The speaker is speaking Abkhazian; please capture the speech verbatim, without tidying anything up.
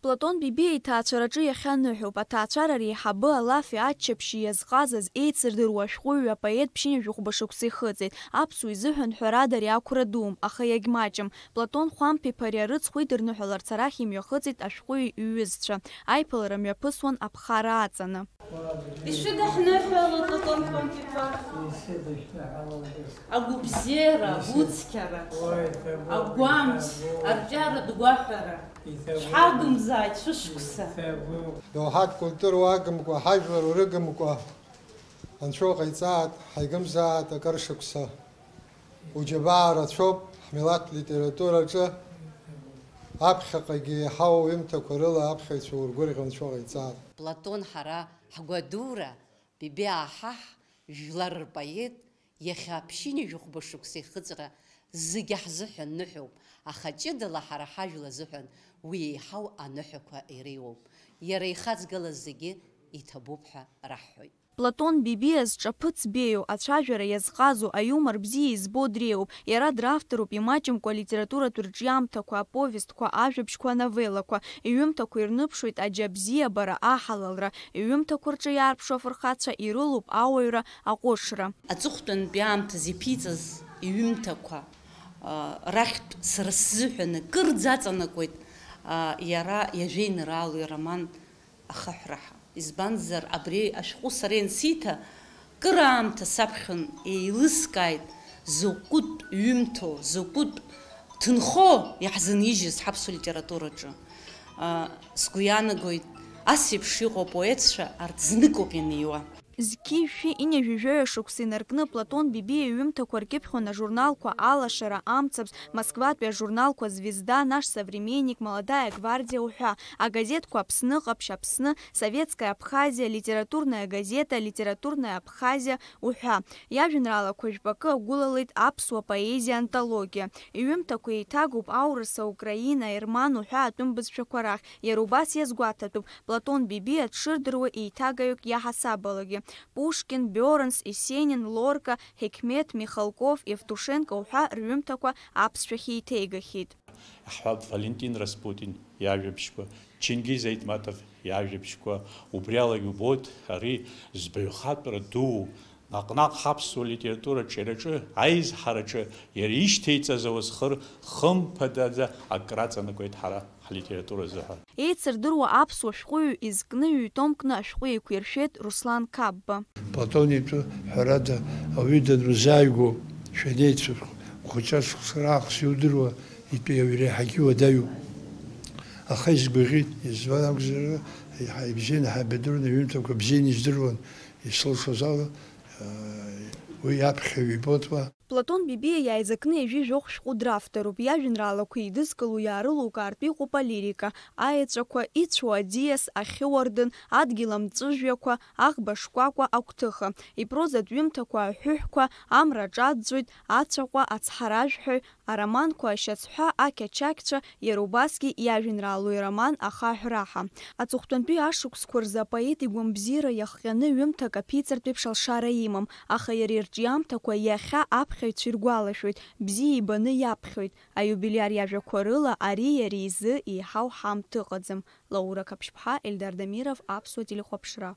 Платон Бебиа иҭаацәараҿы иахьа ныҳәоуп. Аҭаацәара реиҳабы алафи аччаԥшьи иазҟазаз, еицырдыруа ашәҟәыҩҩы апоет ԥшьынҩажәи хәба шықәса ихыҵит. Аԥсуа изыҳәан ҳәарада ари ақәра дуум, аха иагьмаҷым. Платон Хәамԥ-иԥа ари арыцхә идырныҳәаларц арахь имҩахыҵит ашәҟәыҩҩы иҩызцәа. Аиԥылара мҩаԥысуан аԥхара аҵаны. Ишәыдаҳныҳәало, Платон Хәамԥ-иԥа, агәыбзиара, агәыцқьара, агәамч, арҿиаратә гәаҳәара. Шәҳагымзааит шәышықәса. Доуҳатә культура уагымкәа, ҳажәлар урыгымкәа, анцәа уҟаиҵааит, ҳаигымзааит акыр шықәса. Уџьабаа рацәоуп ҳмилаҭ литератураҿы, аԥхьаҟагьы еиҳау аҩымҭақәа рыла аԥхьаҩцәа ургәырӷьо анцәа уҟаиҵааит. Платон ҳара ҳгәадура, Бебиа Аҳаҳ, жәлар рпоет, иахьа ԥшьынҩажәи хәба шықәса ихыҵра зегьы ҳзыҳәан ныҳәоуп, аха ҷыдала ҳара ҳажәла азыҳәан уи еиҳау аныҳәақәа иреиуоуп. Иара ихаҵгылаз зегьы иҭабуп ҳәа раҳҳәоит. Платон Бебиа зҿаԥыц беиоу, ацәажәара иазҟазоу, аиумор бзиа избо дреиуоуп. Иара дравторуп имаҷымкәа алитературатә рҿиамҭақәа, аповестқәа, ажәабжьқәа, ановеллақәа. Иҩымҭақәа ирныԥшуеит аџьа абзиабара, аҳалалра. Иҩымҭақәа рҿы иаарԥшу афырхацәа ирылоуп ауаҩра, аҟәышра. Аҵыхәтәантәи аамҭазы иԥиҵаз иҩымҭақәа, а, рахьтә сара сзыҳәан акырӡа аҵанакуеит, а, иара иажәеинраалоу ироман Ахаҳәраҳа. Избанзар, абри ашәҟәы сара иансиҭа, кыраамҭа саԥхьон, еилыскааит, закәытә ҩымҭоу, закәытә ҭынхо иаҳзынижьыз ҳаԥсуа литератураҿы. А, сгәы иаанагоит, ас еиԥш иҟоу апоетцәа арҭ зныкоуп ианеиуа. Зқьи жәшәи ҩажәи жәаҩа шықәса инаркны Платон Бебиа иҩымҭақәа ркьыԥхьон ажурналқәа Алашара, Амцабз, Москватәи ажурналқәа Звезда, Наш современник, Молодая гвардия уҳәа, агазеҭқәа Аԥсны, Ҟаԥшь Аԥсны, Советская Абхазия, Литературная газета, Литературная Абхазия уҳәа. Иажәеинраалақәа жәпакы агәылалеит аԥсуа поезиа антологиа. Иҩымҭақәа еиҭагоуп аурыс, аукраин, аерман уҳәа атәым бызшәақәа рахь. Иара убас иазгәаҭатәуп, Платон Бебиа дшырдыруа еиҭагаҩык иаҳасабалагьы. Пушкин, Бернс, Есенин, Лорка, Ҳиқьмеҭ, Михалков, Евтушенко уҳәа рҩымҭақәа аԥсшәахь еиҭеигахьеит. Иаҳҳәап, Валентин Распутин иажәабжьқәа, Чингиз Айтматов иажәабжьқәа, убри алагьы убоит ари збаҩхатәра дуу, наҟ-наҟ ҳаԥсуа литература аҿиараҿы, аизҳараҿы иара ишьҭеиҵаз ауасхыр хымԥадаӡа акраҵанакуеит ҳара ҳлитература азыҳәан. Еицырдыруа аԥсуа шәҟәыҩҩы изкны ҩ-томкны ашәҟәы еиқәиршәеит Руслан Қапба. Платон итәы, ҳәарада, ауаҩы данузааигәоу, шәанеицәажәо, хәыҷы шықәса раахыс иудыруа итәы иреиҳагьы иуадаҩуп. Аха исгәаӷьит, избан акәзар, еиҳа ибзианы ҳаибадыруан, иҩымҭақәа бзианы издыруан, исылшоз ала, уи аԥхьаҩ ибоит уа. Платон Бебиа иааизакны ҩажәи жәохә шәҟәы дравторуп, иажәеинраалақәа еидызкыло иаарылукаартә иҟоуп алирика, аеҵәақәа, ицәоу аӡиас, ахьы уардын, адгьыл амҵәыжәҩақәа, аӷба шкәакәа, агәҭыха. Ипрозатә ҩымҭақәа Аҳәыҳәқәа, Амра аҿаӡәӡәоит, Ацәаҟәа, Ацҳаражәҳәаҩ, ароманқәа Ашьацҳәа, Ақьачақьцәа, иара убасгьы иажәеинраалоу ироман Ахаҳә раҳа. Аҵыхәтәантәи ашықәсқәа рзы апоет игәамбзиара иахҟьаны ҩымҭак аԥиҵартә еиԥш алшара имам, аха иара ирҿиамҭақәа иахьа аԥхьаҩцәа иргәалашәоит, бзиа ибаны иаԥхьоит. Аиубилиар иажәақәа рыла ари иара изы еиҳау ҳамҭ ыҟаӡам. Лаура Қаԥшьԥҳа, Ельдар Дамиров, Аԥсуа телехәаԥшра.